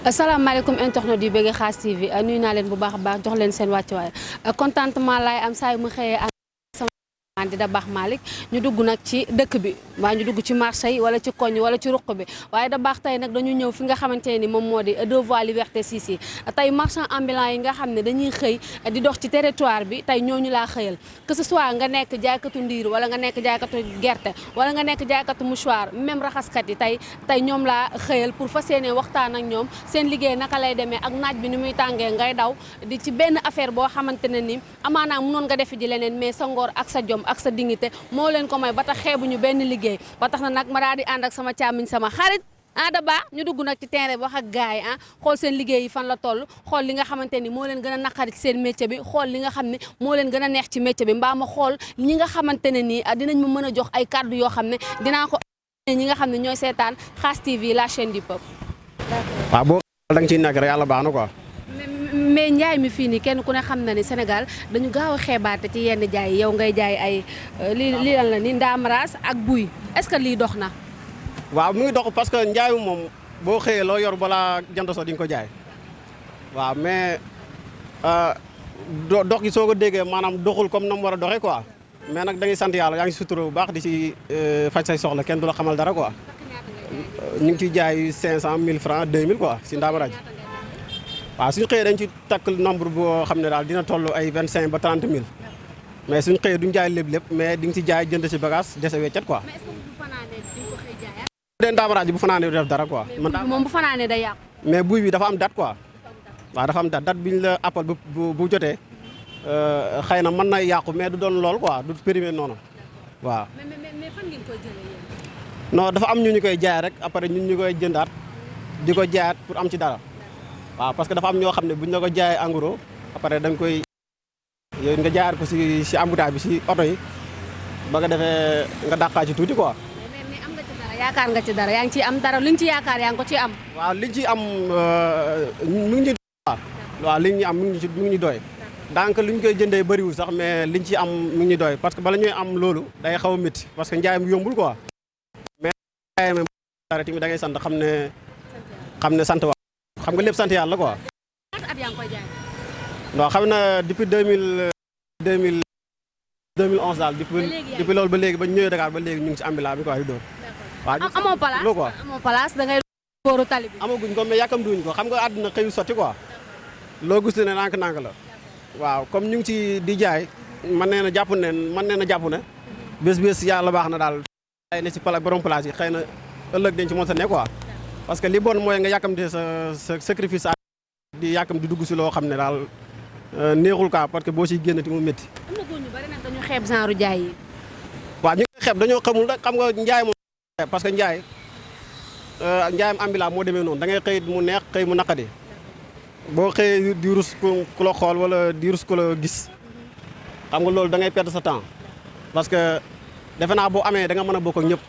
asalaamaaleykum internet yu bëgg Khass TV nuyu naa leen bu baax a baax jox leen seen wàccuwaay contentement laay am saa yu mu xëyee di da baax Malick ñu dugg nag ci dëkk bi waa ñu dugg ci marché yi wala ci koñ wala ci ruq bi waaye da baax tey nag dañu ñëw fi nga xamante ni moom moo di deux voies liberté 6 yi tey marchand ambulant yi nga xam ne dañuy xëy di dox ci territoire bi tey ñooñu laa xëyal que ce soit nga nekk jaaykatu ndiir wala nga nekk jaaykatu gerte wala nga nekk jaaykatu mouchoir même raxaskat yi tey ñoom laa xëyal pour fas yéene waxtaan ak ñoom seen liggéey naka lay demee ak naaj bi ni muy tàngee ngay daw di ci benn affaire boo xamante ne ni amaanaa mënoon nga defe ji leneen mais sa ngor ak sa jom ak sa dignité moo leen ko may ba tax xeebuñu benn liggéey ba tax na nag ma daal di ànd ak sama càmmiñ sama xarit da baax ñu dugg nag ci terrain bi wax ak gars yi xool seen liggéey yi fan la toll xool li nga xamante ni moo leen gën a naqari ci seen métier bi xool li nga xam ne moo leen gën a neex ci métier bi mbaa ma xool ñi nga xamante ne nii dinañ ma mën a jox ay kàddu yoo xam ne dinaa ko ñi nga xam ne ñooy seetaan Khass TV la chaîne du peuple. waaw boo da nga ciy nekk rek yàlla baax na quoi. mais njaay mi fii nii kenn ku ne xam na ni Sénégal dañu gaaw a xeebaate ci yenn jaay yi yow ngay jaay ay lii lan la ni ndaamaraas ak buy est-ce que lii dox na. waaw mu ngi dox parce que njaay moom boo xëyee loo yor balaa jant so di nga ko jaay waaw mais dox gi soo ko déggee maanaam doxul comme na mu war a doxee quoi mais nag da ngay sant yàlla yaa ngi sutura bu baax di ci faj say soxla kenn du la xamal dara quoi ñu ngi ciy jaay 500 1000 francs 2000 quoi si ndaamaraaj. waaw suñu xëyee dañ ci takk nombre boo xam ne daal dina toll ay 25 ba 30 000 mais suñu xëyee duñ jaay lépp mais di nga ci jaay jënd ci bagage dese weccet quoi. mais est-ce que bu fanaanee di nga ko xëy jaayaat. bu dee ndaamaraaj bu fanaanee du def dara quoi. moom bu fanaanee day yàqu. mais buy bi dafa am date quoi. waaw dafa am date bi ñu la appal bu jotee xëy na mën na yàqu mais du doon lool quoi du périmé noonu waaw. mais fan ngeen koy jëlee yéen. non dafa am ñu koy jaay rek après ñun ñu koy jëndaat di ko jaayaat pour am ci dara. waaw parce que dafa am ñoo xam ne buñ la ko jaayee en gros après da nga koy yooyu nga jaayaat ko si embouteillage bi si oto yi ba nga defee nga dàqaa ci tuuti quoi. mais am nga ci dara yaakaar nga ci dara yaa ngi ciy am dara liñ ci yaakaar yaa ngi ko ciy am. waaw liñ ci am mu ngi ñu waaw liñ ñu am mu ngi ñu doy donc liñ koy jëndee bëriwul sax mais liñ ci am mu ngi ñu doy parce que bala ñuy am loolu day xaw a métti parce que njaayam yombul quoi mais njaayam dara tamit da ngay sant xam ne sant waa xam nga lépp sant yàlla quoi. ñaata at yaa ngi koy jaay. non xam na depuis 2011 daal depuis loolu ba léegi ba ñu ñëwee Dakar ba léegi ñu ngi ci ambulant bi quoi di dóor. waaw amoo place loolu quoi amoo place da ngay booru tali bi. amaguñ ko mais yàkkam duñ ko xam nga àdduna xëyu sotti quoi loo gis ne nànk-nànk la waaw comme ñu ngi ci di jaay mën nee na jàpp ne bés yàlla baax na daal ay ne ci borom place yi xëy na ëllëg dañ ci mën sa ne quoi parce que li bon mooy nga yàkkamte sa sacrifice di yàkkam di dugg si loo xam ne daal neexul quoi parce que boo siy génnati mu métti. am na góor ñu bari nag dañu xeeb genre jaay yi. waaw ñu ngi xeeb dañoo xamul rek xam nga njaay moom parce que njaayam ambulant moo demee noonu da ngay xëy mu neex xëy mu naqadi boo xëyee di rus ku la xool wala di rus ku la gis xam nga loolu da ngay perdre sa temps parce que defe naa boo amee da nga mën a bokk ak ñëpp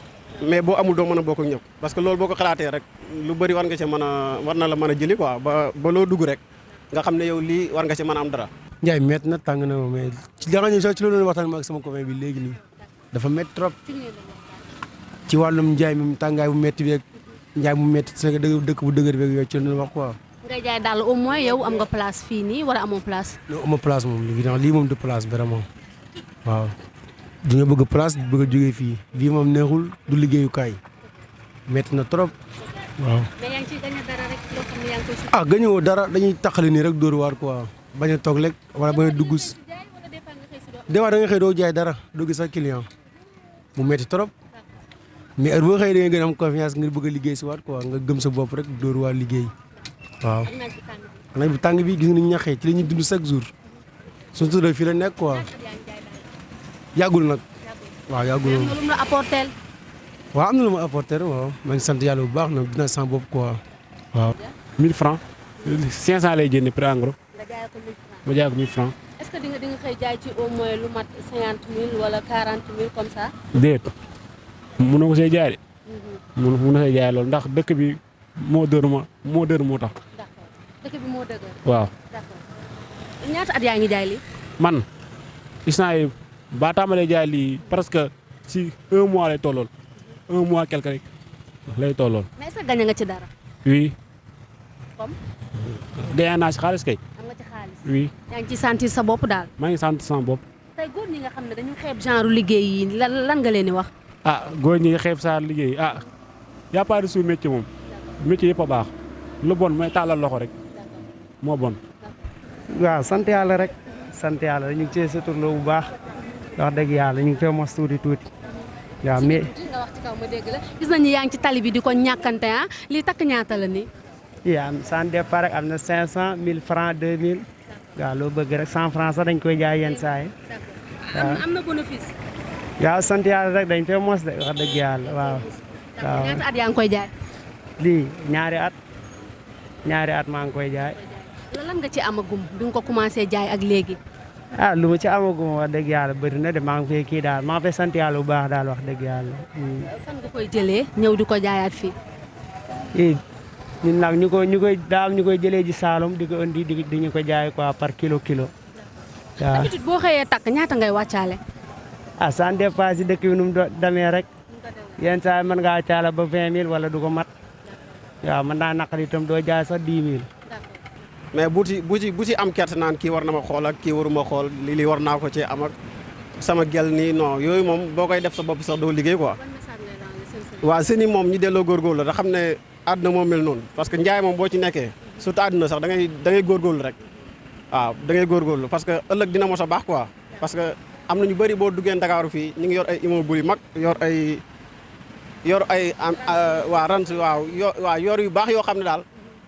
mais boo amul doo mën a bokk ak ñëpp parce que loolu boo ko xalaatee rek lu bëri war nga ci war na la mën a jëli quoi ba loo dugg rek nga xam ne yow lii war nga ci mën a am dara. Njaay métti na tàng na mais ci la nga ñëw sax ci loolu waxtaan ma ak sama copain bi léegi nii dafa métti trop ci wàllum njaay mi tàngaay bu métti beeg njaay mu métti sa dëkk bu dëgër beeg yooyu ci la wax quoi. ngay jaay daal au moins yow am nga place fii nii wala amoo place. non amoo place moom lii moom du place vraiment waaw. di nga bëgg place bëgg a jógee fii lii moom neexul du liggéeyukaay métti na trop waaw. mais yaa ngi ciy gagné dara rek loo xam ne yaa ngi koy. gañëwoo dara dañuy taxali nii rek dóor waar quoi bañ a toog rek wala bañ a dugg si. des fois da nga xëy doo jaay dara doo gis sa client mu métti trop mais heure boo xëy da nga gën a am confiance nga bëgg a liggéey si waat quoi nga gëm sa bopp rek dóor waar liggéey waaw. naaj bu tàng bi gis nga ni ñaxee ci la ñuy dund chaque jour suñu tuddee fii la nekk quoi. yàggul nag waaw yàggul am na lu mu la apporter. waaw am na lu ma apporter waaw maa ngi sant yàlla bu baax nag dina sama bopp quoi waaw. 1000 francs 500 lay jënd prix en gros. nga jaay ko 1000 francs. ma jaay ko 1000 francs. est-ce que di nga xëy jaay ci au moins lu mat 50 000 wala 40 000 comme ça. déet mënoo ko see jaay de. mënoo see jaay loolu ndax dëkk bi moo dër moo tax. d'accord dëkk bi moo dëgër. waaw. d'accord ñaata at yaa ngi jaay lii. man gis naa yi ba tàmbalee jaay lii presque si 1 mois lay tollool 1 mois quelque rek lay tollool. mais est-ce que gañ nga ci dara. oui comme gagné naa si xaalis kay. am nga ci xaalis. oui yaa ngi ci sentir sa bopp daal. maa ngi sant sama bopp. tey góor ñi nga xam ne dañu xeeb genre liggéey yi lan nga leen di wax. góor ñi xeeb saa liggéey y a pas de sous-métier moom métier yëpp a baax lu bon mooy tàllal loxo rek moo bon. waaw sant yàlla rek sant yàlla ñu ngi cee suturloo bu baax wax dëgg yàlla ñu ngi fee mos tuuti waaw mais nga wax ci kaw ma dégg la gis nañu yaa ngi ci tali bi di ko ñàkkante lii takk ñaata la nii. am sans départ rek am na 500 1000 francs 2000 waaw loo bëgg rek 100 francs sax dañ koy jaay yenn saa yi. am na bénéfice. waaw sant yàlla rek dañ fee mos de wax dëgg yàlla waaw. ñaata at yaa ngi koy jaay. lii ñaari at maa ngi koy jaay. lan nga ci amagum bi nga ko commencé jaay ak léegi. lu ma ci amagum wax dëgg yàlla bëri na de maa ngi fee kii daal maa ngi fay sant yàlla bu baax daal wax dëgg yàlla. fan nga koy jëlee ñëw di ko jaayaat fii. ñun nag ñu koy daal ñu koy jëlee ji Saalum di ko indi di ñu ko jaay quoi par kilo. waaw d'habitude boo xëyee takk ñaata ngay wàccaale. ça dépend si dëkk bi nu mu demee rek yenn saa yi mën ngaa caala ba 20000 wala du ko mat waaw mën naa naqari itam doo jaay sax 10000. mais bu ci am kerte naan kii war na ma xool ak kii waruma xool lii war naa ko ci am ak sama gel nii non yooyu moom boo koy def sa bopp sax doo liggéey quoi. waaw seen i moom ñu delloo góorgóorlu da xam ne àdduna moo mel noonu parce que njaay moom boo ci nekkee surtout àdduna sax da ngay góorgóorlu rek waaw da ngay góorgóorlu parce que ëllëg dina mos a baax quoi parce que am na ñu bëri boo duggee Ndakaaru fii ñu ngi yor ay immeuble yu mag yor ay waa rans waaw yor yu baax yoo xam ne daal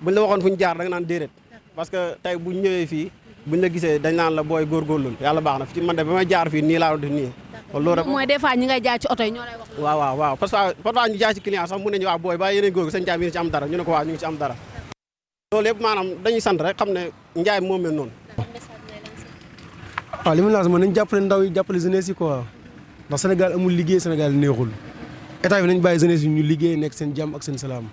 buñ la waxoon fu ñu jaar da nga naan déedéet parce que tey buñ ñëwee fii buñ la gisee dañ naan la booy góorgóorlu yàlla baax na fi man de ba may jaar fii nii laa def nii. loolu rek mooy des fois ñi ngay jaay ci oto yi ñoo lay wax. waaw parce que parfois ñu jaay ci client sax mun nañu waa booy ba yeneen góor seen njaay mi ngi ci am dara ñu ne ko waaw ñu ngi ci am dara. loolu yëpp maanaam dañuy sant rek xam ne njaay moo mel noonu. li ma lancé mooy nañ jàppale ndaw yi jàppale jeunesse yi quoi ndax Sénégal amul liggéey Sénégal neexul état bi nañ bàyyi jeunesse yi ñu liggéey nekk seen jàmm ak seen salaam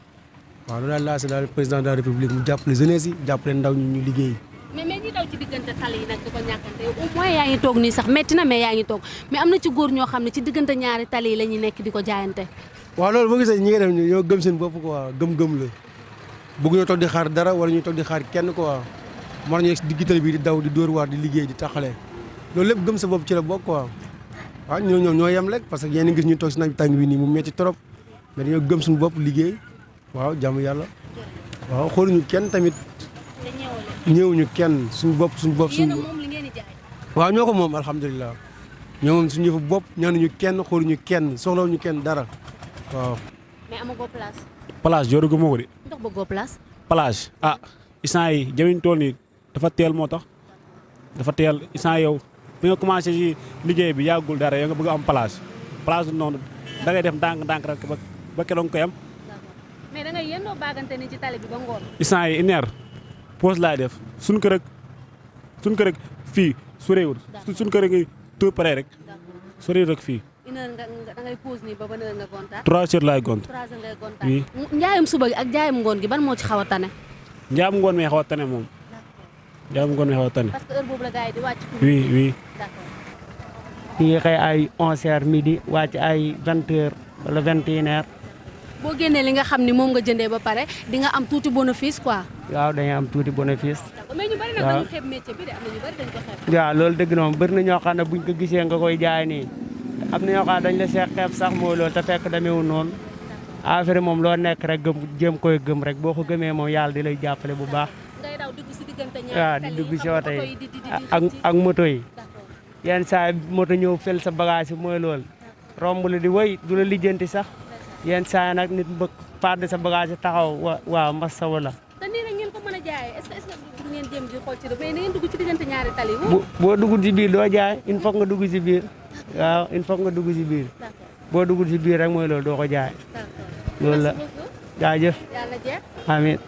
waaw loolu daal lancé daal président de la république mu jàppale jeunesse yi jàppale ndaw ñi ñu liggéey. mais ñi daw ci diggante tali yi nag di ko ñàkkante au moins yaa ngi toog nii sax metti na mais yaa ngi toog mais am na ci góor ñoo xam ne ci diggante ñaari tali yi la ñuy nekk di ko jaayante. waaw loolu boo gisee ñi nga def ñoo gëm seen bopp quoi gëm-gëm la bëgg ñoo toog di xaar dara wala ñu toog di xaar kenn quoi moo tax ñu si digg tali bi di daw di dóor waar di liggéey di taxale loolu lépp gëm sa bopp ci la bokk quoi waaw ñoom ñoo yem rek parce que yéen a gis ñu toog si naaj tàng bi nii mu metti trop mais dañoo gëm suñu bopp liggéey waaw jàmm yàlla waaw xooluñu kenn tamit ñëwuñu kenn suñu bopp suñu waaw ñoo ko moom alhamdulilah ñoo moom suñu yëfu bopp ñaanuñu kenn xooluñu kenn soxlawuñu kenn dara waaw. mais amagoo place. place jooru gu ma ko de. ndax bëggoo place. plage instant yi jamiñ tool nii dafa teel moo tax dafa teel instant yow bi nga commencé ci liggéey bi yàggul dara yow nga bëgg am plage noonu da ngay def ndànk rek ba keroog koy am. mais da ngay yendoo baagante ni ci tali bi ba ngoon. instant yi une heure pause laay def suñ kër ak fii soreewul suñ kër ak tout près rek soreewul rek fii. une heure da ngay pause nii ba ban heure nga gontaat. 3 heures laay gont. 3 heures ngay gontaat. oui njaayam suba gi ak njaayam ngoon gi ban moo ci xaw a tane. njaayam ngoon mi xaw a tane moom. njaayam ngoon mi xaw a tane. parce que heure boobu la gars yi di wàcc. oui. d'accord. ñu ngi xëy ay 11h midi wàcc ay 20h wala 21h. boo génnee li nga xam ni moom nga jëndee ba pare di nga am tuuti bénéfice quoi. waaw dañuy am tuuti bénéfice. mais ñu bari nag dañu xeeb métier bi de am na ñu bari dañ ko xeeb. waaw loolu dëgg na moom bëri na ñoo xam ne buñ ko gisee nga koy jaay nii am na ñoo xam ne dañ la see xeeb sax mooy loolu te fekk demeewul noonu affaire moom loo nekk rek gëm jéem koy gëm rek boo ko gëmee moom yàlla di lay jàppale bu baax. ngay daw dugg si diggante ñaari waaw di dugg si oto yi ak moto yi. yenn saa moto ñëw fel sa bagage yi mooy loolu romb la di wéy du la lijjanti sax yenn saa nag nit mbëkk fàdd sa bagage yi taxaw waaw massa wala. te nii rek ngeen ko mën a jaayee est-ce que du ngeen jéem di xool ci mais na ngeen dugg ci diggante ñaari tali. boo dugg ci biir doo jaay il faut nga dugg ci biir waaw il faut nga dugg ci biir boo dugg ci biir rek mooy loolu doo ko jaay. loolu la jaajëf. yàlla jeex. amiin.